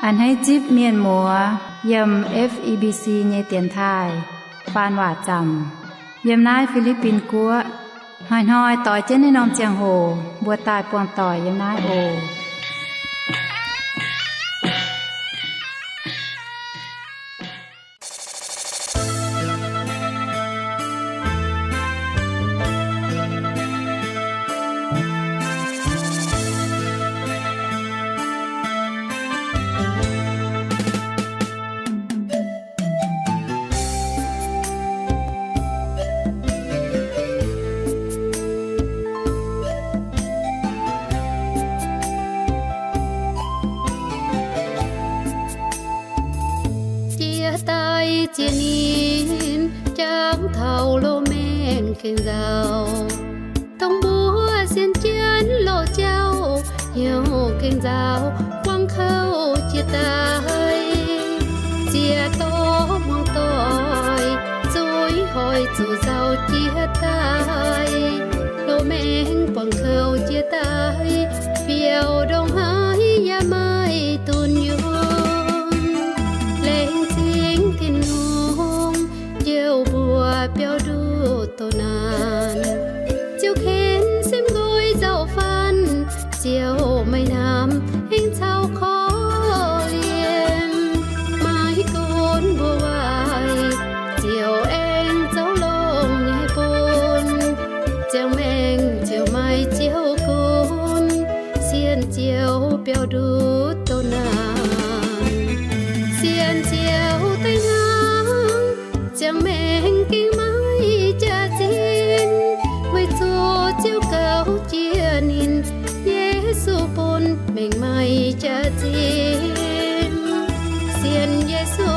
A'hneiv zipv mienh muoz yiem F E B C nyei dienx taaih faan waac zaamc yiem naaiv Fi^li^bin Guoqv. Hnoi-hnoi doix jienv naaiv norm ziangh hoc mbuo daaih buangh doic yiem naaiv oc. Jiex daaih ziex ninh, jangx taux loz-maengh gengh nzauh. Dongh mbuo sienx jienv loz-jauv hnyouv gengh nzauh, buangh kouv jiex daaih. Ziex dorh muangx doic, zuiz hoic zuqc nzauh jiex daaih. Loz-maengh buangh kouv jiex daaih, biaux ndongc haaix yaac maaih dunh yunh. Laengz zingh Tin-Hungh, njoux mbuo biaux nduqc douz naanc. Ziouc ken simv nqoi nzauh faanv, Ziouv meih hnamv hingv caux korv-lienh. Maiv gunv mbuo waaic, Ziouv aengx zoux longx nyei bun. Ziangh maengc ziouc maaih Ziouv gunv, sienx Ziouv biaux nduqc douz naanc. Sienx Ziouv daaih hnangv, ziangh maengc gengh maaih jaax-zinh, weic zuqc Ziouv goux jiex ninh. Yesu bun maengc maaih jaax-zinh. Sienx Yesu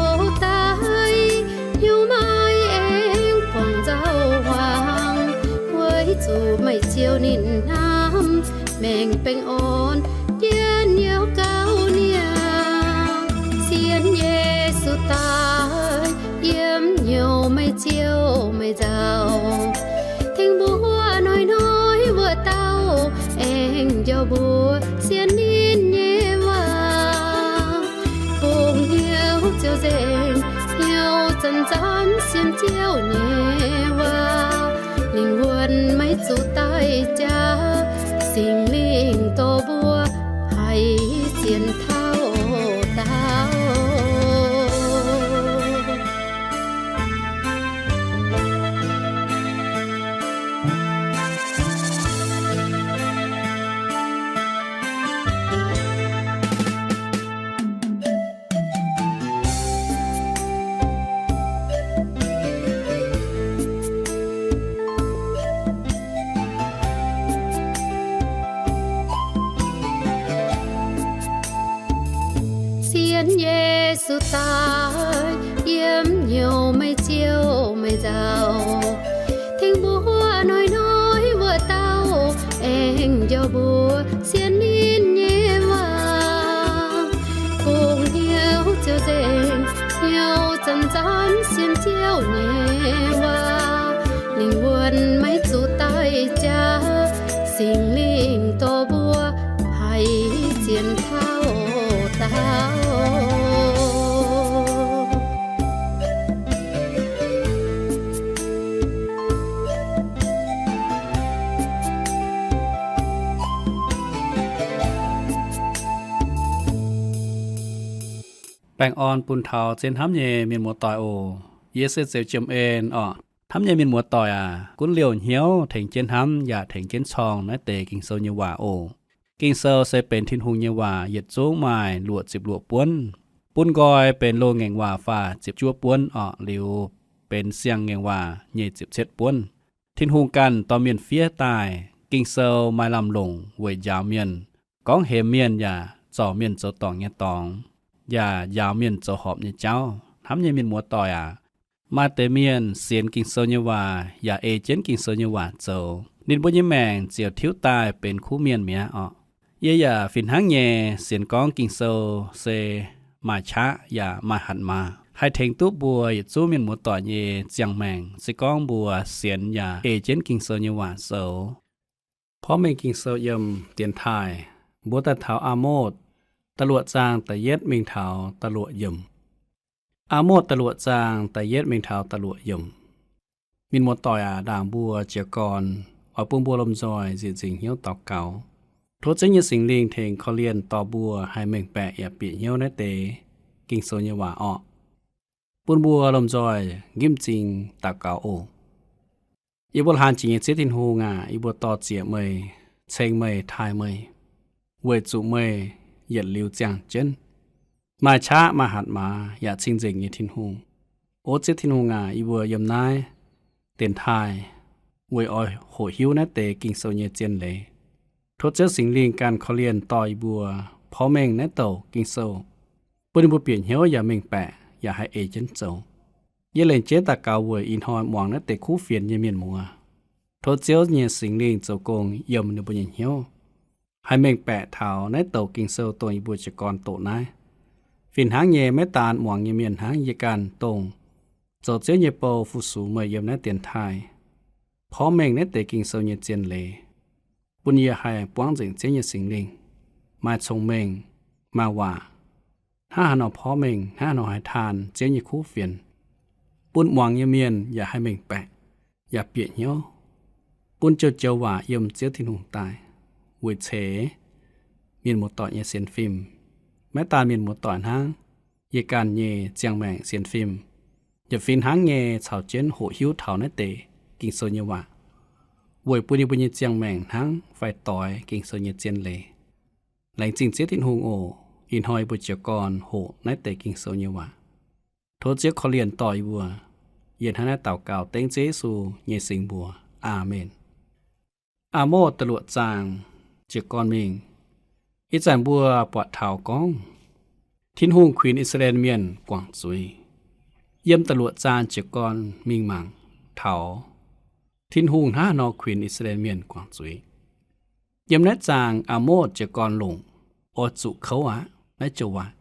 daaih, hnyouv maaih aengx buangh nzauh hmuangx, weic zuqc maaih Ziouv ninh hnamv, maengc baengh orn jienv youh gauh niaa. Sienx Yesu daaih, yiem hnyouv maaih Ziouv maaih nzauh. Tengx mbuo hnoi-hnoi wuov dauh aengx njoux mbuo sienx ninh nyei waac. Bungx hnyouv ziouc nzengc, hnyouv zanc-zanc sienx Ziouv nyei waac. Lingh wuonh maiv zuqc daaih jaax, Singx Lingh dorh mbuo haiz zien tauv dauh. Sienx Yesu daaih, yiem hnyouv maaih Ziouv maaih nzauh. Tengx mbuo hnoi-hnoi wuov dauh aengx njoux mbuo sienx ninh nyei waac. Bungx hnyouv ziouc nzengc, hnyouv zanc-zanc sienx Ziouv nyei waac. Lingh wuonh maiv zuqc daaih jaax, Singx Lingh dorh mbuo haiz zien tauv dauh. Baengh orn bun taux zien hnamv nyei mienh muoz-doic oc. Yie se Zeux Jiem En orqc. Hnamv nyei mienh muoz-doic aac, gunv liouh hnyouv tengx jienv hnamv yaac tengx jienv corng naaiv deix Ging-Sou nyei waac oc. Ging-Sou se benx Tin-Hungh nyei waac, yietc zungv maaih luoqc ziepc luoqc buonv. Bun nqoi benx loz-ngaengc waac faah ziepc juov buonv orqc, liuz benx siang-ngaengc waac nyic ziepc cietv buonv. Tin-Hungh ganh dorh mienh fiev daaih. Ging-Sou maaih lamh longc weic njaaux mienh, gorngv hemx mienh yaac zorc mienh zoux dorngc nyei dorngx, yaac njaaux mienh zoux horpc nyei jauv. Hnamv nyei mienh muoz-doic aac, maaih deix mienh sienx Ging-Sou nyei waac yaac ei jienv Ging-Sou nyei waac zoux, ninh mbuo nyei maengc ziouc tiuv daaih benx kuv mienh mi'aqv orqc. Yie yaac fih hnangv nyei sienx gorngv Ging-Sou se maaih qaqv yaac maaih hatc maaz, haih tengx duqv mbuo yietc zungv mienh muoz-doic nyei ziangh maengc, se gorngv mbuo sienx yaac ei jienv Ging-Sou nyei waac zoux. Porv mengh Ging-Sou yiem dienx taaih, mbuo daaih taux Aa^motc Da'luoqc zaang da'yietv mingh taux da'luoqc yiemc. Aa^motv da'luoqc zaang da'yietv mingh taux da'luoqc yiemc. Mienh muoz-doic aac, ndaangc mbuo jiez gorn oix bun mbuo lomh nzoih nzieqc nzingc hnyouv daux gaux, tov Ziouv nyei Singx Lingh tengx korv-lienh dorh mbuo haih mengh baeqc yaac bieqc hnyouv naaiv deix Ging-Sou nyei waac orqc. Bun mbuo lomh nzoih nqimv m'zing daux gaux oc. Yie mbuo laanh jiex nyei Ziouv Tin-Hungh aac, yie mbuo dor-ziec meih, ceng meih, taaih meih, weic zuqc meih yietc liuz ziangh jienv, maaih qaqv maaih hatc maaz yaac cing-nzengc nyei Tin-Hungh. O Ziouv Tin-Hungh aac, yie mbuo yiem naaiv dienx taaih weic oix hoqc hiuv naaiv deix Ging-Sou nyei zien leiz. Tov Ziouv Singx Lingh ganh korv-lienh dorh yie mbuo porv mengh naaiv douc Ging-Sou, bun yie mbuo bieqc hnyouv yaac mengh baeqc yaac haih ei jienv zoux. Yie lengc jeiv daux gaux weic ih hnoi muangx naaiv deix kuv fienx nyei mienh muoz. Tov Ziouv nyei Singx Lingh zoux gong yiem ninh mbuo nyei hnyouv, haih mengh baeqc taux naaiv douc Ging-Sou dongh yie mbuo jiez gorn doqc naaiv. Fih hnangv nyei, maiv daan muangx nyei mienh hnangv, yie ganh dongh zoux Ziouv nyei bou fu-sux meih yiem naaiv dienx taaih, porv mengh naaiv deix Ging-Sou nyei zien leiz, bun yie haih buangv nzengc Ziouv nyei Singx Lingh, maaih cong-mengh, maaih waac, hnangv haaix nor porv mengh, hnangv haaix nor haih taan Ziouv nyei kuv fienx, bun muangx nyei mienh yaac haih mengh baeqc, yaac bieqc hnyouv, bun joux-joux waac yiem Ziouv Tin-Hungh daaih, weic ceix mienh muoz-doic nyei sienx fim. Maiv daan mienh muoz-doic hnangv, yie ganh nyei ziangh maengc sienx fim yaac fih hnangv nyei caux jienv hoqc hiuv taux naaiv deix Ging-Sou nyei waac, weic bun yie mbuo nyei ziangh maengc hnangv fai doix Ging-Sou nyei zien leiz. Laengz zingh Ziouv Tin-Hungh oc. Ih hnoi yie mbuo jiez gorn hoqc naaiv deix Ging-Sou nyei waac. Tov Ziouv korv-lienh dorh yie mbuo. Yie hnangv naaiv daux gaux dengv Ziouv Yesu nyei singx mbuox. Aamen. Aa^motv da'luoqc zaang jiez gorn mingh. Ih zanc mbuo buatc taux gorngv Tin-Hungh kuinx I^saa^laa^en Mienh guangc zuiz. Yiem da'luoqc zaang jiez gorn mingh mangc taux Tin-Hungh hnangv haaix nor kuinx I^saa^laa^en Mienh guangc zuiz. Yiem naaiv zaang Aa^motv jiez gorn longc oix zuqc kouv aqv naaiv joux waac.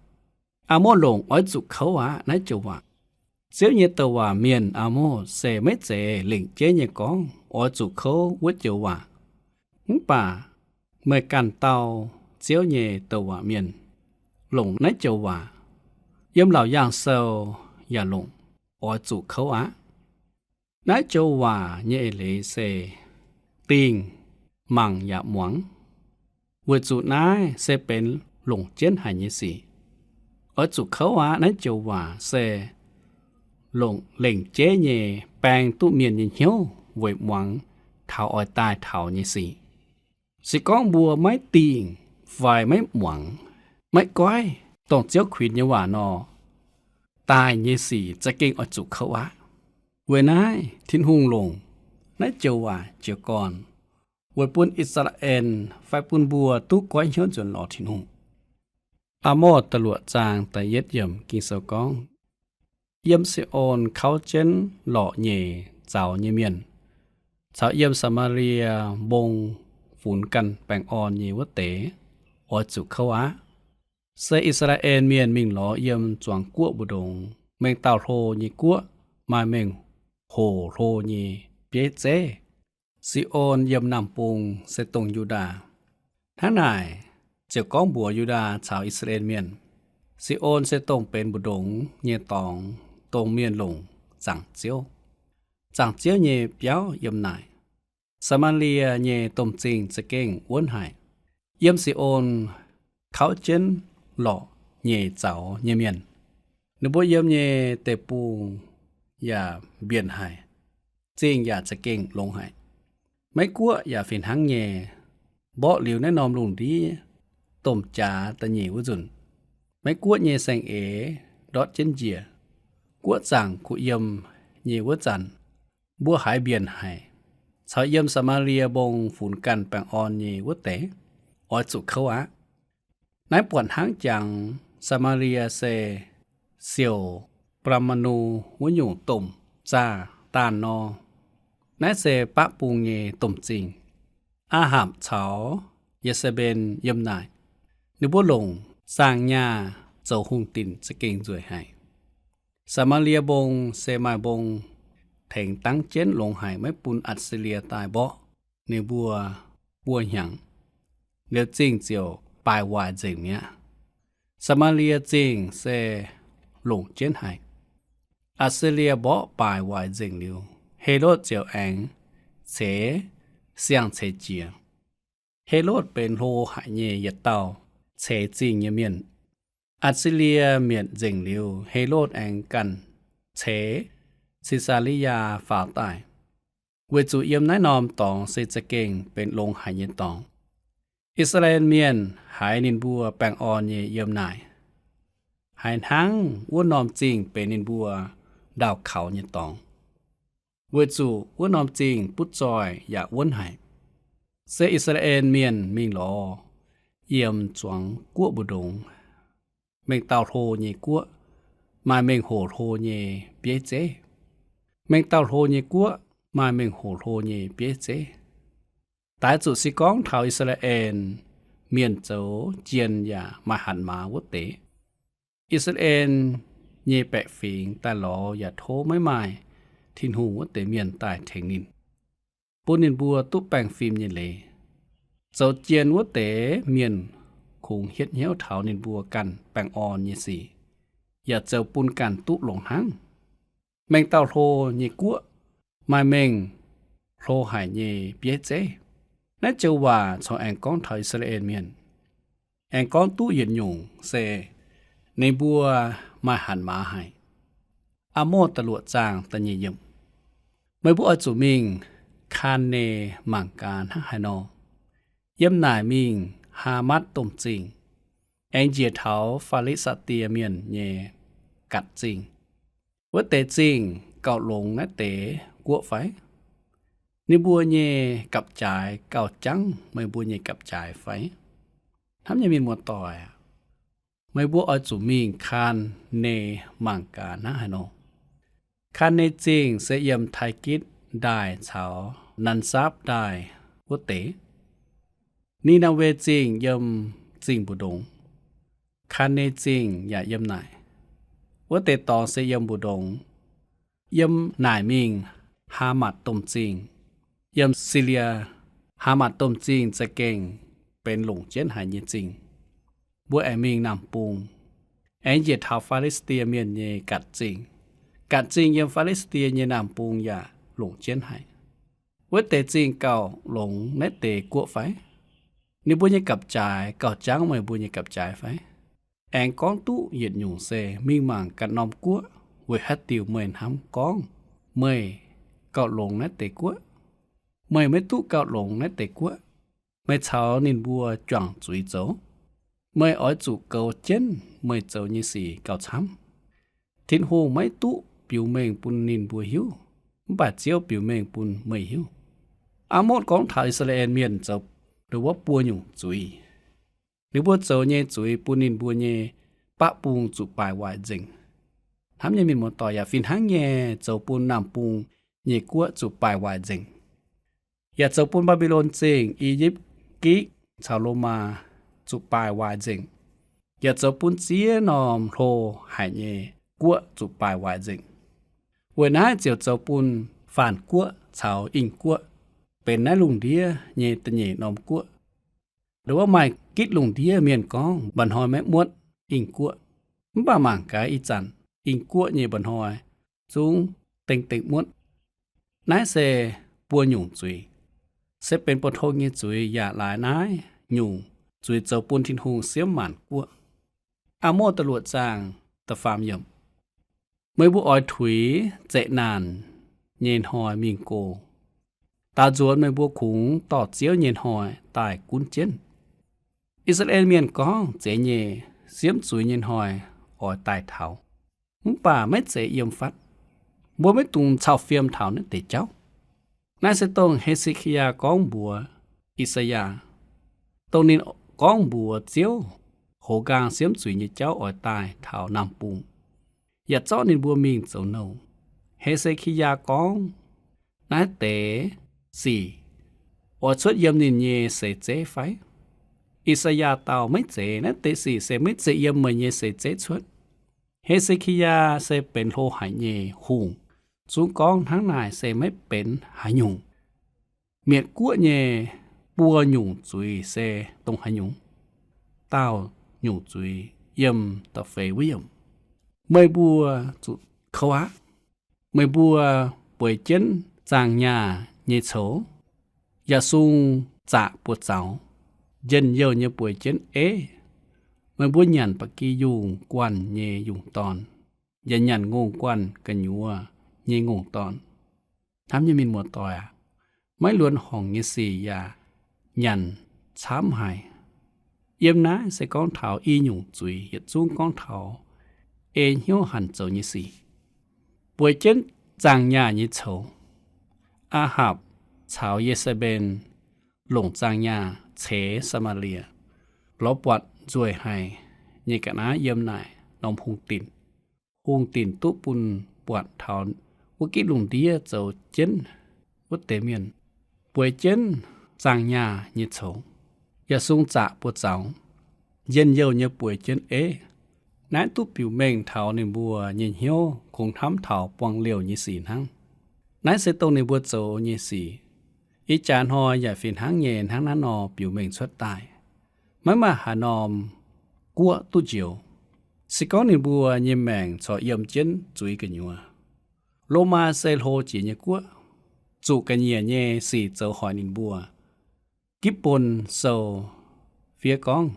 Aa^motv longc oix zuqc kouv aqv naaiv joux waac. Ziouv nyei douc waac mienh Aa^motv se maiv zeiz lengc jeiv nyei gorngv oix zuqc kouv wuov joux waac. Mv baac meih ganh dauh Ziouv nyei douc waac mienh longc naaiv joux waac. Yiem Laauc Yaangh Sou yaac longc oix zuqc kouv aqv. Naaiv joux waac nyei eix leiz se dingh, mangc yaac muangx. Weic zuqc naaiv se benx longc jienv haic nyei sic. Oix zuqc kouv aqv naaiv joux waac se longc lengc jeiv nyei baeng duqv mienh nyei hnyouv weic muangx taux oix daaih taux nyei sic. Se gorngv mbuo maiv dingh fai maiv muangx, maiv goiv dongh Ziouv kuinx nyei waac nor, daaih nyei sic za'gengh oix zuqc kouv aqv. Weic naaiv Tin-Hungh longc naaiv joux waac jiez gorn weic bun I^saa^laa^en fai bun mbuo duqv goiv hnyouv nzuonx lorz Tin-Hungh. Aa^morc da'luoqc zaang da'yietv yiemc Ging-Sou gorngv, yiem Si^on kauv jienv lorqc nyeic zaux nyei mienh, caux yiem Saa^maa^lie Mbong funx ganh baengh orn nyei wuov deix, oix zuqc kouv aqv. Se I^saa^laa^en Mienh mingh lorz yiem zuangx guoqv mbu'ndongx, mengh dauh hlo nyei guoqv, maaih mengh hoc hlo nyei bieiv zeiv. Si^on yiem naamh bung se dongh Yu^ndaa. Hnangv naaic, ziouc gorngv mbuox Yu^ndaa caux I^saa^laa^en Mienh, Si^on se dongh benx mbu'ndongx nyei dorngx, dongh mienh longc zaangc Ziouv. Zaangc Ziouv nyei biauv yiem naaic. Saa^maa^lie nyei domh zingh za'gengh wuonv haic. Yiem Si^on kauv jienv lorqc nyeic zaux nyei mienh. Ninh mbuo yiem nyei deic-bung yaac mbienc haic, zingh yaac za'gengh longx haic. Maiv Guoqv yaac fih hnangv nyei. Mborqv liuz naaiv norm lungh ndiev domh jaax da'nyeic wuov nzunc, Maiv Guoqv nyei saeng-eix ndortv jienv njiec. Guoqv zaangc kuh yiem nyei wuov zanc, mbuo haiz mbienc haic, caux yiem Saa^maa^lie Mbong funx ganh baengh orn nyei wuov deix, oix zuqc kouv aqv. Naaiv buatc hnangv jangx Saa^maa^lie se siouc Baa^laa^maa^nu wuov nyungc domh zaah daanh nor. Naaiv se baqv bung nyei domh zingh. Aa^hapc caux Ye^saa^mben yiem naaic. Ninh mbuo longc zaangh nyaah zoux hungh dinc za'gengh nzueic haic. Saa^maa^lie Mbong se maaih mbong tengx dangv jienv longx haic maiv bun Atc^saa^lie daaih mborqv ninh mbuo buo hnyangx. Liuz zingh ziouc baaix waaic nzengc mi'aqv. Saa^maa^lie Zingh se longc jienv haic. Atc^si^lie mborqv baaix waaic nzengc liuz, Helotv ziouc aengx ceix siang-ceix jiex. Helotv benx hlo haic nyei yietc dauh ceix zingh nyei mienh. Atc^si^lie mietc nzengc liuz, Helotv aengx ganh ceix Si^saa^li^yaa faaux daaih, weic zuqc yiem naaiv norm dorngx se za'gengh benx longx haic nyei dorngx. I^saa^laa^en Mienh haiz ninh mbuo baengh orn nyei yiem naaic, haiz hnangv wuov norm zingh benx ninh mbuo ndaauh kaux nyei dorngx, weic zuqc wuov norm zingh butv zoih yaac wuonv haic. Se I^saa^laa^en Mienh mingh lorz yiem zuangx guoqv mbu'ndongx, mengh dauh hlo nyei guoqv, maaih mengh hoc hlo nyei bieiv zeiv. Mengh dauh hlo nyei guoqv maaih mengh hoc hlo nyei bieiv zeiv. Daaix zuqc se gorngv taux I^saa^laa^en Mienh zoux jien yaac maaih hatc maaz wuov deix. I^saa^laa^en nyei baeqc fingx daaih lorz yaac tov maiv maaih Tin-Hungh wuov deix mienh daaih tengx ninh, bun ninh mbuo duqv baengh fim nyei leiz. Zoux jien wuov deix mienh kungx hietv hnyouv taux ninh mbuo ganh baengh orn nyei sic, yaac zoux bun ganh duqv longx hnangv. Mengh dauh hlo nyei guoqv maaih mengh hlo haic nyei bieiv zeiv. Naaiv joux waac corc aengx gorngv taux I^saa^laa^en Mienh. Aengx gorngv duqv yietc nyungc se ninh mbuo maaih hatc maaz haic. Aa^morv da'luoqc zaang da'nyeic yiemc. Meih mbuo oix zuqc mingh Kaa^ne mangc gaax hnangv haaix nor. Yiem naaic mingh Haamatv Domh Zingh, aengx njiec taux Fi^li^saa^die Mienh nyei Gatc Zingh. Wuov deix zingh gauh longx naaiv deix guoqv fai? Ninh mbuo nyei gapv-jaaix gauh jangv meih mbuo nyei gapv-jaaix fai? Hnamv nyei mienh muoz-doic aac, meih mbuo oix zuqc mingh Kaa^ne mangc gaax hnangv haaix nor. Kaa^ne Zingh se yiem Taiv-Gitv Ndaaih caux Nansapv Ndaaih wuov deix. Ni^naa^we Zingh yiem zingh mbu'ndongx. Kaa^ne Zingh yaac yiem naaic. Wuov deix dorngx se yiem mbu'ndongx. Yiem naaic mingh Haamatv Domh Zingh, yiem Silie. Haamatv Domh Zingh za'gengh benx longc jienv haic nyei zingh. Mbuo aengx mingh Naamh Bung, aengx njiec taux Fi^li^saa^die Mienh nyei Gatc Zingh. Gatc Zingh yiem Fi^li^saa^die nyei Naamh Bung yaac longc jienv haic. Wuov deix zingh gauh longx naaiv deix guoqv fai? Ninh mbuo nyei gapv-jaaix gauh jangv meih mbuo nyei gapv-jaaix fai? Aengx gorngv duqv yietc nyungc se mingh mangc ganh norm guoqv weic haaix diuc meih hnamv gorngv meih gauh longx naaiv deix guoqv? Meih maiv duqv gauh longx naaiv deix guoqv. Meih caux ninh mbuo juangc zuiz zoux. Meih oix zuqc goux jienv meih zoux nyei sic gauh camv. Tin-Hungh maiv duqv biux mengh bun ninh mbuo hiuv, mv baac Ziouv biux mengh bun meih hiuv. Aa^motv gorngv taux I^saa^laa^en Mienh zoux ndongc wuov buo nyungc zuiz. Ninh mbuo zoux nyei zuiz bun ninh mbuo nyei baqv bung zuqc baaic waaic nzengc. Hnamv nyei mienh muoz-doic, yaac fih hnangv nyei zoux bun Naamh Bung nyei guoqv zuqc baaic waaic nzengc, yaac zoux bun Mbaa^mbi^lon Zingh, I^yipv Gikv caux Lomaa zuqc baaic waaic nzengc, yaac zoux bun ziex norm hlo haic nyei guoqv zuqc baaic waaic nzengc. Weic naaiv ziouc zoux bun Faanh Guoqv caux Ingh Guoqv benx naaiv lungh ndiev nyei da'nyeic norm guoqv. Ndongc wuov maaih gitv lungh ndiev mienh gorngv mba'hnoi maiv muotv Ingh Guoqv, mv baac mangc gaax ih zanc Ingh Guoqv nyei mba'hnoi zungv dengh dengh muotv. Naaiv se buo nyungc zuiz, se benx bou tong nyei zuiz, yaac laaix naaiv nyungc zuiz zoux bun Tin-Hungh siemv maanc guoqv. Aa^morv da'luoqc zaang da'faam yiemc. Meih mbuo oix tuix zeqc naanc nyei hnoi mingh go. Daaux nzuonx meih mbuo kungx dorh Ziouv nyei hnoi daaih gunv jienv. I^saa^laa^en Mienh gorngv, Zeiz nyei, siemv zuiz nyei hnoi oix daaih taux, mv baac maiv zeiz yiem fatv. Mbuo maiv dungx cau fiem taux naaiv deix jauv. Naaiv se dongh He^se^ki^yaa gorngv mbuox I^saa^yaa, dongh ninh gorngv mbuox Ziouv hoz nqaang siemv zuiz nyei jauv oix daaih taux Naamh Bung, yaac zorqv ninh mbuo mingh zoux nouh. He^se^ki^yaa gorngv, Naaiv deix sic oix cuotv yiem ninh nyei seix zeiv fai? I^saa^yaa dau, Maiv zeiz. Naaiv deix sic se maiv zeiz yiem meih nyei seix zeiv cuotv. He^se^ki^yaa se benx hlo haic nyei hungh, zungv gorngv hnangv naaic se maiv benx haaix nyungc. Mietc guoqv nyei buo nyungc zuiz se dongh haaix nyungc? Daauh nyungc zuiz yiem da'feix wuov yiemc. Meih mbuo zuqc kouv aqv. Meih mbuo bueix jienv zaangh nyaah nyei coux, yaac sung zaqc buoz zaux, njien-youh nyei bueix jienv eiv. Meih mbuo nyanc ba'gi yungh guanh nyei yungh dorn, yaac nyanc ngongh guanh gu'nyuoz nyei ngongh dorn. Hnamv nyei mienh muoz-doic aac, maiv luonx horngc nyei sic yaac nyanc camv haic. Yiem naaiv se gorngv taux i nyungc zuiz, yietc zungv gorngv taux ei hnyouv hanc zoux nyei sic. Bueix jienv zaangh nyaah nyei coux, Aa^hapc caux Ye^saa^mben longc zaangh nyaah ceix Saa^maa^lie, lorz buatc nzueic haic nyei ga'naaiv yiem naaic norm hungh dinc. Hungh dinc duqv bun buatc taux wuov gitv lungh ndiev zoux jienv wuov deix mienh, bueix jienv zaangh nyaah nyei coux, yaac sung zaqc buoz zaux, njien-youh nyei bueix jienv eiv. Naaiv duqv biux mengh taux ninh mbuo nyei hnyouv kungx hnamv taux buangh liouh nyei sic hnangv. Naaiv se dongh ninh mbuo zoux nyei sic. Ih jaax hnoi yaac fih hnangv nyei hnangv naaiv nor biux mengh cuotv daaih. Maiv maaih haaix norm guoqv duqv njoux, se gorngv ninh mbuo nyei maengc corc yiem jienv zuiz gu'nyuoz. Lomaa se hlo jiex nyei guoqv, zuqc ga'nyiec nyei sic zoux hoic ninh mbuo. Giv Bun Sou fiev gorngv,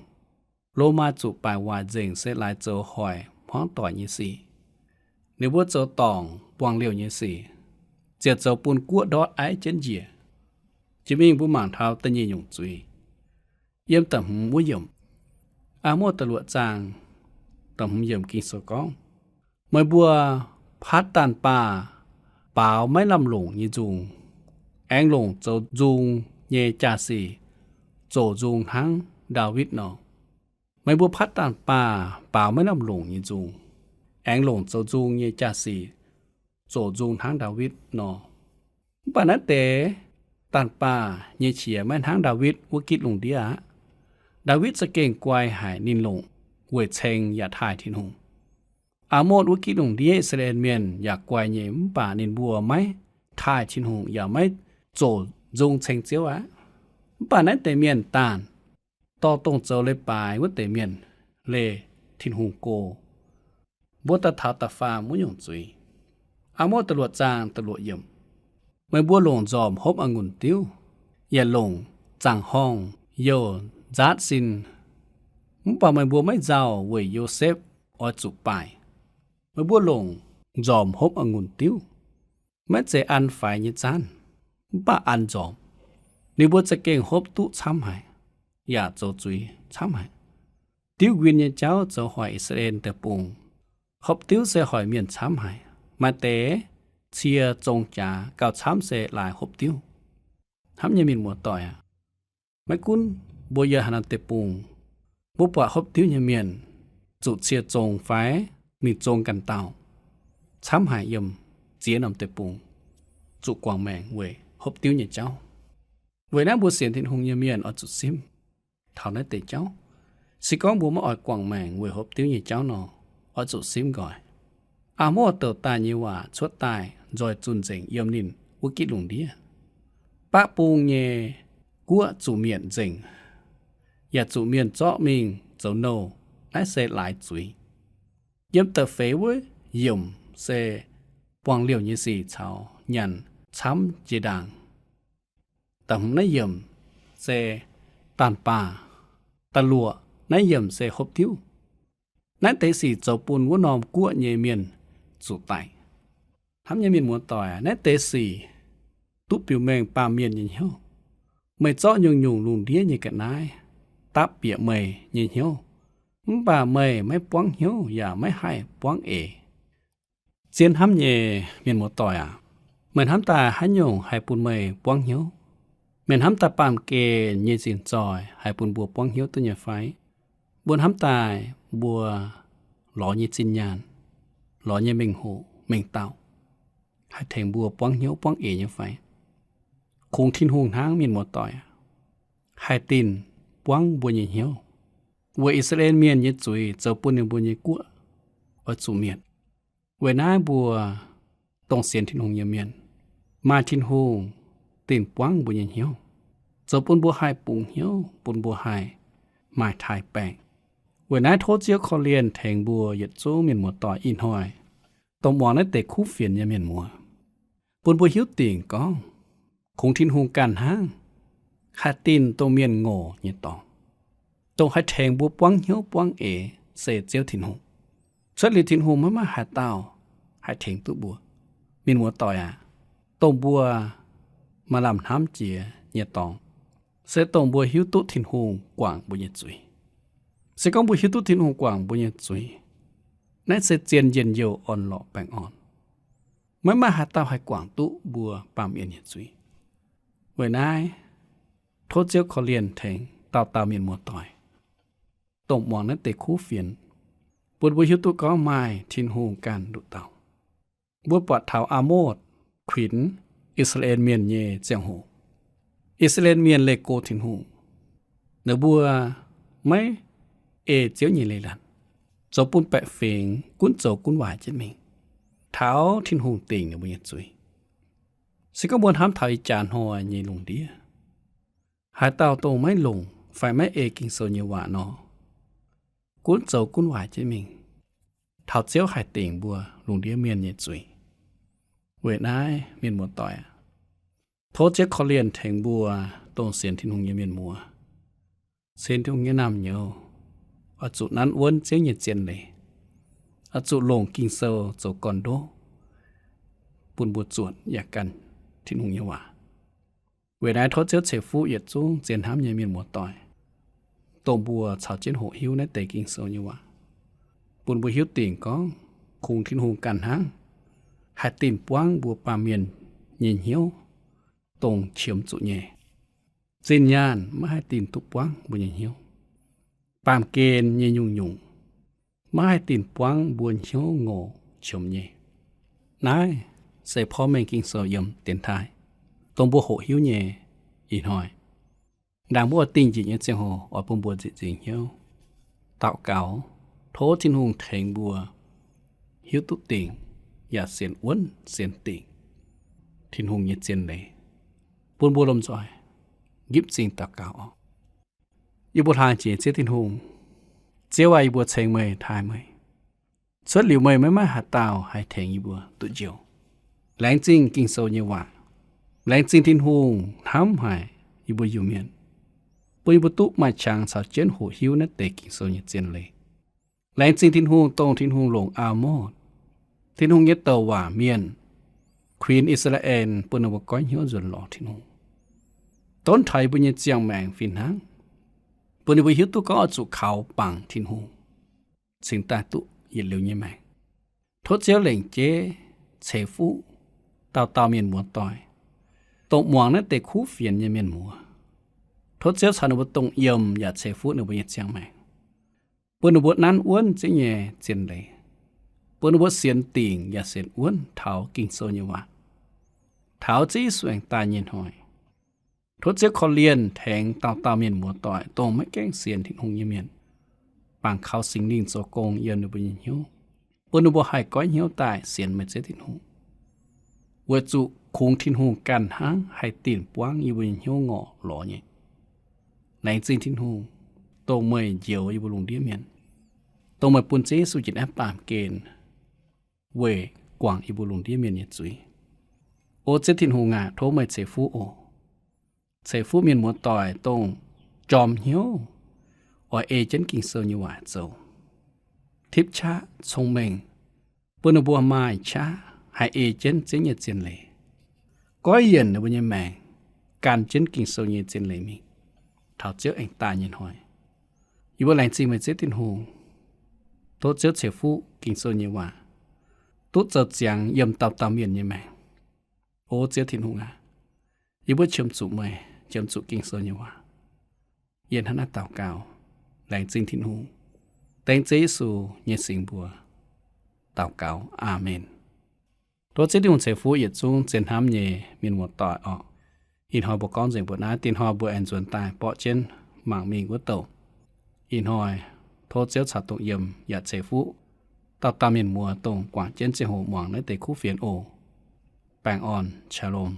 Lomaa zuqc baaic waaic nzengc se laaix zoux hoic hmuangv doic nyei sic. Ninh mbuo zoux dorngc buangh liouh nyei sic, ziouc zoux bun guoqv ndortv aiv jienv njiec. Jiex mingh mbuo mangc taux da'nyeic nyungc zuiz. Yiem da'hmz wuov yiemc, Aa^motv da'luoqc zaang da'hmz yiemc Ging-Sou gorngv, Meih mbuo patv daanh baah baaux maiv lamh longc nyei nzung, aengx longc zoux nzung nyei jaa-sic zoqc nzung hnangv Ndaawitv nor. Meih mbuo patv daanh baah baaux maiv lamh longc nyei nzung, aengx longc zoux nzung nyei jaa-sic zoqc nzung hnangv Ndaawitv nor. Mv baac naaiv deix daanh baah nyei qiex maiv hnangv Ndaawitv wuov gitv lungh ndiev aqv. Ndaawitv za'gengh guai haic, ninh longc weic ceng yaac taaih Tin-Hungh. Aa^motv wuov gitv lungh ndiev I^saa^laa^en Mienh yaac guai nyei, mv baac ninh mbuo maiv taaih Tin-Hungh yaac maiv zoqc nzung ceng Ziouv aqv. Mv baac naaiv deix mienh daanh dorh dongh zoux leiz-baaix wuov deix mienh leih Tin-Hungh go. Mbuo daaih taux da'faam wuov nyungc zuiz. Aa^motv da'luoqc zaang da'luoqc yiemc, Meih mbuo longc nzormc hopv a'ngunc diuv, yaac longc zaangc horngh youh nzaatv sin, mv baac meih mbuo maiv nzauh weic Yosepv oix zuqc baaic. Meih mbuo longc nzormc hopv a'ngunc diuv, maiv zeiz an faix nyei zaanv, mv baac an nzormc. Ninh mbuo za'gengh hopv duqv camv haic, yaac zoux zuiz camv haic. Diuv nquin nyei jauv zoux hoic I^saa^laa^en Deic-Bung. Hopv diuv se hoic mienh camv haic. Maaih deix cie zong jaax, gauh camv se laaix hopv diuv. Hnamv nyei mienh muoz-doic aac, maiv gunv mbuo yiem haaix norm deic-bung, mbuo buatc hopv diuv nyei mienh zuqc cie zong fai mingh zong ganh dauh, camv haic yiem ziex norm deic-bung zuqc guangc maengc weic hopv diuv nyei jauv. Weic naaiv mbuo sienx Tin-Hungh nyei mienh oix zuqc simv taux naaiv deix jauv. Se gorngv mbuo maiv oix guangc maengc weic hopv diuv nyei jauv nor, oix zuqc simv nqoi. Aa^motv douc daaih nyei waac cuotv daaih nzoih zunh nzengc yiem ninh wuov gitv lungh ndiev. Baqv bung nyei guoqv zuqc mietc nzengc, yaac zuqc mienh zorqv mingh zoux nouh. Naaiv se laaix zuiz. Yiem da'feix wuov yiemc se buangh liouh nyei sic caux nyanc camv jiex ndaangc. Da'hmz naaiv yiemc se daanh baah. Da'luoqc naaiv yiemc se hopv diuv. Naaiv deix sic zoux bun wuov norm guoqv nyei mienh zuqc daic. Hnamv nyei mienh muoz-doic, naaiv deix sic duqv biux mengh baamh mienh nyei hnyouv. Meih zorqv nyungc-nyungc lungh ndiev nyei ga'naaiv dapv bieqc meih nyei hnyouv, mv baac meih maiv buangv hnyouv yaac maiv haih buangv eix. Zien hnamv nyei mienh muoz-doic aac, meih hnamv daaih haaix nyungc haih bun meih buangv hnyouv? Meih hnamv daaih baamh gen nyei zinh zoih haih bun mbuo buangv hnyouv duqv nyei fai? Mbuo hnamv daaih mbuo lorz nyei zinh nyaanh, lorz nyei mengh hoc mengh dauh haih tengx mbuo buangv hnyouv buangv eix nyei fai? Kungx Tin-Hungh hnangv, mienh muoz-doic aac, haih dinh buangv mbuo nyei hnyouv. Weic I^saa^laa^en Mienh nyei zuiz zoux bun ninh mbuo nyei guoqv oix zuqc mietc. Weic naaiv mbuo dongh sienx Tin-Hungh nyei mienh, maaih Tin-Hungh dinh buangv mbuo nyei hnyouv, zoux bun mbuo haih bungx hnyouv, bun mbuo haih maaih taaix-baengc. Weic naaiv tov Ziouv korv-lienh tengx mbuo yietc zungv mienh muoz-doic ih hnoi, dongh muangx naaiv deix kuv fienx nyei mienh muoz, bun mbuo hiuv dingc gorngv, kungx Tin-Hungh ganh hnangv haih dinh dongh mienh ngorc nyei dorngx. Dongh haih tengx mbuo buangv hnyouv buangv eix se Ziouv Tin-Hungh. Cuotv liuz Tin-Hungh maiv maaih haaix dauh haih tengx duqv mbuo. Mienh muoz-doic aac, dongh mbuo maaih lamh hnamv jiex nyei dorngx, se dongh mbuo hiuv duqv Tin-Hungh guangc mbuo nyei zuiz. Se gorngv mbuo hiuv duqv Tin-Hungh guangc mbuo nyei zuiz, naaiv se zien njien-youh orn-lorqc baengh orn. Maiv maaih haaix dauh haih guangc duqv mbuo baamh mienh nyei zuiz. Weic naaiv, tov Ziouv korv-lienh tengx dauh dauh mienh muoz-doic, dongh muangx naaiv deix kuv fienx, bun mbuo hiuv duqv gorngv maaih Tin-Hungh ganh nduqc dauh. Mbuo buatc taux Aamotv kuinx I^saa^laa^en Mienh nyei ziangh hoc, I^saa^laa^en Mienh leih go Tin-Hungh. Ninh mbuo maiv ei Ziouv nyei leiz-latc, zoux bun baeqc fingx gunv zoux gunv waaic jienv mingh, taux Tin-Hungh dingc ninh mbuo nyei zuiz. Se gorngv mbuo hnamv taux ih jaax hnoi nyei lungh ndiev, haaix dauh dongh maiv longc fai maiv ei Ging-Sou nyei waac nor, gunv zoux gunv waaic jienv mingh, taux Ziouv haih dingc mbuo lungh ndiev mienh nyei zuiz. Weic naaiv mienh muoz-doic aac, tov Ziouv korv-lienh tengx mbuo dongh sienx Tin-Hungh nyei mienh muoz, sienx Tin-Hungh nyei naamh nyouz, oix zuqc nanv wuonv Ziouv nyei zien leiz, oix zuqc longc Ging-Sou zoux gorn-ndoqv bun mbuo zuotc yaac ganh Tin-Hungh nyei waac. Weic naaiv tov Ziouv ceix fuqv yietc zungv zien hnamv nyei mienh muoz-doic, dongh mbuo caux jienv hoqc hiuv naaiv deix Ging-Sou nyei waac, bun mbuo hiuv dingc gorngv kungx Tin-Hungh ganh hnangv haih dinh buangv mbuo baamh mienh nyei hnyouv dongh qiemx zuqc nyei. Zinh nyaanh maiv haih dinh duqv buangv mbuo nyei hnyouv. Baamh gen nyei nyungc-nyungc maiv haih dinh buangv mbuo hnyouv ngorc qiemx nyei. Naaiv se porv mengh Ging-Sou yiem dienx taaih, dongh mbuo hoqc hiuv nyei. Ih hnoi ndaangc mbuo oix dingh njiec nyei ziangh hoc oix bun mbuo nzieqc nzingc hnyouv daux gaux, tov Tin-Hungh tengx mbuo hiuv duqv dingc yaac sienx wuonv sienx dingc Tin-Hungh nyei zien leiz, bun mbuo lomh nzoih nqipv zingh daux gaux oc. Yie mbuo hlang jiex Ziouv Tin-Hungh. Ziouv aac, yie mbuo ceng meih taaih meih. Cuotv liuz meih maiv maaih haaix dauh haih tengx yie mbuo duqv njoux. Laengz zingh Ging-Sou nyei waac. Laengz zingh Tin-Hungh hnamv haic yie mbuo Iu-Mienh, bun yie mbuo duqv maaih qangx caux jienv hoqc hiuv naaiv deix Ging-Sou nyei zien leiz. Laengz zingh Tin-Hungh dongh Tin-Hungh longc Aamotv, Tin-Hungh nyei douc waac mienh, kuinx I^saa^laa^en bun ninh mbuo goiv hnyouv nzuonx lorz Tin-Hungh, donv taux yie mbuo nyei ziangh maengc fih hnangv, bun ninh mbuo hiuv duqv gorngv oix zuqc kaux bangc Tin-Hungh cingx daaih duqv yietc liuz nyei maengc. Tov Ziouv lengc jeiv ceix fuqv dauh dauh mienh muoz-doic, dongh muangx naaiv deix kuv fienx nyei mienh muoz. Tov Ziouv caux ninh mbuo dongh yiem yaac ceix fuqv ninh mbuo nyei ziangh maengc, bun ninh mbuo nanv wuonv Ziouv nyei zien leiz, bun ninh mbuo sienx dingc yaac sienx wuonv taux Ging-Sou nyei waac, taux Ziouv Yesu aengx daaih nyei hnoi. Tov Ziouv korv-lienh tengx dauh dauh mienh muoz-doic, dongh maiv gaengh sienx Tin-Hungh nyei mienh, bangc kaux Singx Lingh zoux gong yiem ninh mbuo nyei hnyouv, bun ninh mbuo haih goiv hnyouv daaih sienx meih Ziouv Tin-Hungh, weic zuqc kungx Tin-Hungh ganh hnangv haih dinh buangv yie mbuo nyei hnyouv ngorc lorz nyei. Laengz zingh Tin-Hungh, dongh meih njoux yie mbuo lungh ndiev mienh, dongh meih bun Ziouv Yesu njiec naaiv baamh gen weic guangc yie mbuo lungh ndiev mienh nyei zuiz. O Ziouv Tin-Hungh aac, tov meih ceix fuqv oc. Ceix fuqv mienh muoz-doic dongh jorm hnyouv oix ei jienv Ging-Sou nyei waac zoux, tipv qaqv cong-mengh, bun ninh mbuo maaih qaqv haih ei jienv Ziouv nyei zien leiz, goiv yienc ninh mbuo nyei maengc gan jienv Ging-Sou nyei zien leiz mingh, taux Ziouv aengx daaih nyei hnoi. Yie mbuo laengz zingh meih Ziouv Tin-Hungh. Tov Ziouv ceix fuqv Ging-Sou nyei waac duqv zoux ziangx yiem dauh dauh mienh nyei maengc. O Ziouv Tin-Hungh aac, yie mbuo qiemx zuqc meih, qiemx zuqc Ging-Sou nyei waac. Yie hnangv naaiv daux gaux, laengz zingh Tin-Hungh, dengv Ziouv Yesu nyei singx mbuox daux gaux. Aamen. Tov Ziouv Tin-Hungh ceix fuqv yietc zungv zien hnamv nyei mienh muoz-doic oc. Ih hnoi mbuo gorngv nzengc mbuo naaiv, dinh hnoi mbuo aengx nzuonx daaih borqv jienv mangc mingh wuov douh. Ih hnoi tov Ziouv caux dongh yiem yaac ceix fuqv dauh dauh mienh muoz dongh guangc jienv ziangh hoc muangx naaiv deix kuv fienx oc. Baengh orn, Shalom.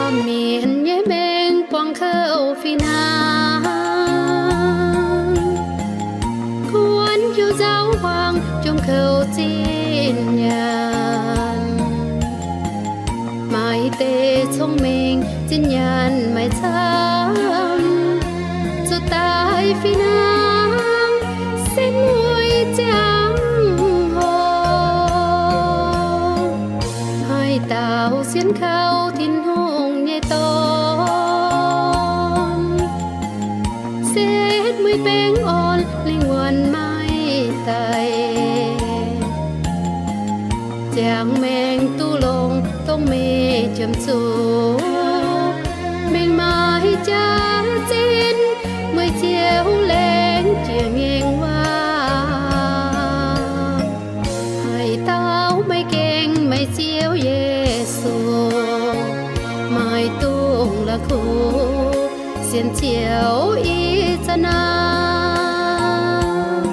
Baamh mienh nyei mengh buangh kouv fih hnangv. Kuonx hnyouv nzauh huaang jomc kouv zinh nyaanh. Maaih deix cong-mengh zinh nyaanh maiv camv, zuqc daaih fih hnangv setv mueiz ziangh hoc. Haaix dauh sienx kaux Tin-Hungh nyei Dorn, setv mueiz baengh orn, lingh wuonh maiv daic. Ziangh maengc duqv longx, dongh meih jiem zuqc, mengh maaih jaax-zinh, mueiz ziouc laengz jiex ngaengc waac. Haaix dauh maiv gaengh meih Ziouv Yesu, maiv dungx la'kuqv sienx Ziouv ih zanc naaiv.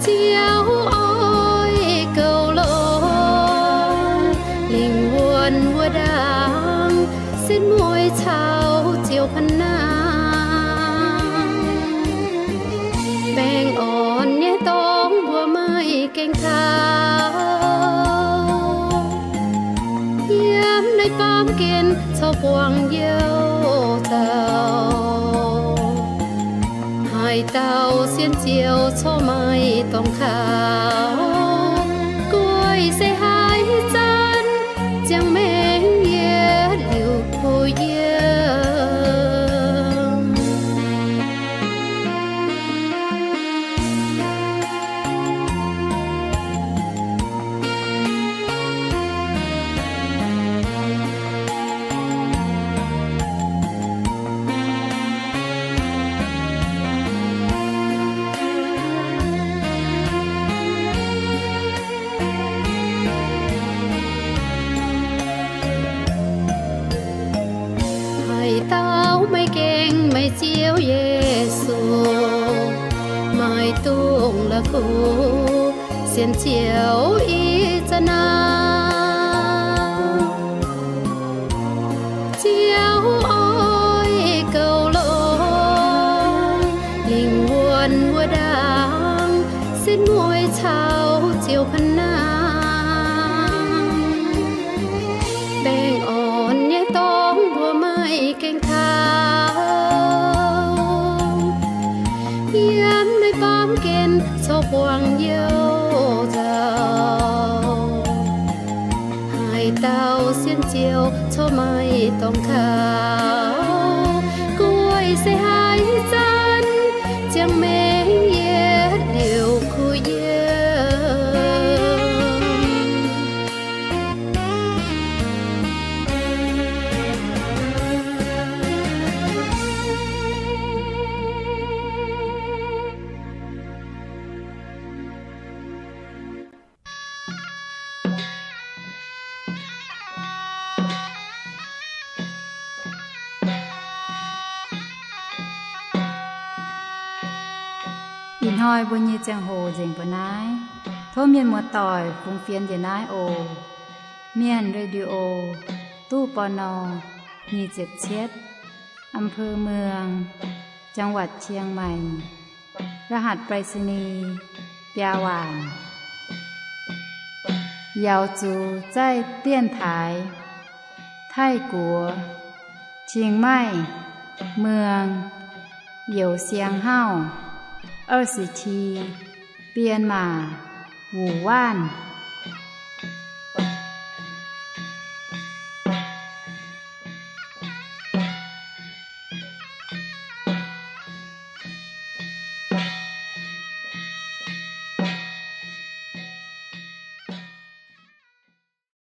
Ziouv oix goux longx lingh wuonh wuov ndaangc, setv mueiz caux ziouc pan nangh. Baengh orn nyei dorngx mbuo maiv gaengh taux, yiem naaiv baamh gen corc buangh youh dauh. Haaix dauh sienx Ziouv corc maiv dorngx kaux, gueiv se haaix zanc ziangh maengc yietc liuz kuh yiem. Haaix dauh maiv gaengh meih Ziouv Yesu, maiv dungx la'kuqv sienx Ziouv ih zanc naaiv. Ziouv oix goux longx lingh wuonh wuov ndaangc, setv mueiz caux ziouc pan nangh. Baengh orn nyei dorngx mbuo maiv gaengh taux, yiem naaiv baamh gen corc buangh youh nzauh. Haaix dauh sienx Ziouv corc maiv dorngx kaux, gueiv se haaix zanc ziangh maengc yietc liuz kuh yiem. Ih hnoi mbuo nyei ziangh hoc nzengc mbuo naaiv. Tov mienh muoz-doic fungx fienx njiec naaiv oc. Mienh Radio, ตู้ ปณ. nyic ziepc cietv, อำเภอเมือง จังหวัดเชียงใหม่ รหัสไปรษณีย์ biaa waanc. Yaux zuqc zaih 电台 Taiv-Guoqv, Chiang Mai, Mueang, Youz Siang Hauv, 二十七, Bienh Maac, Wuc Waanv.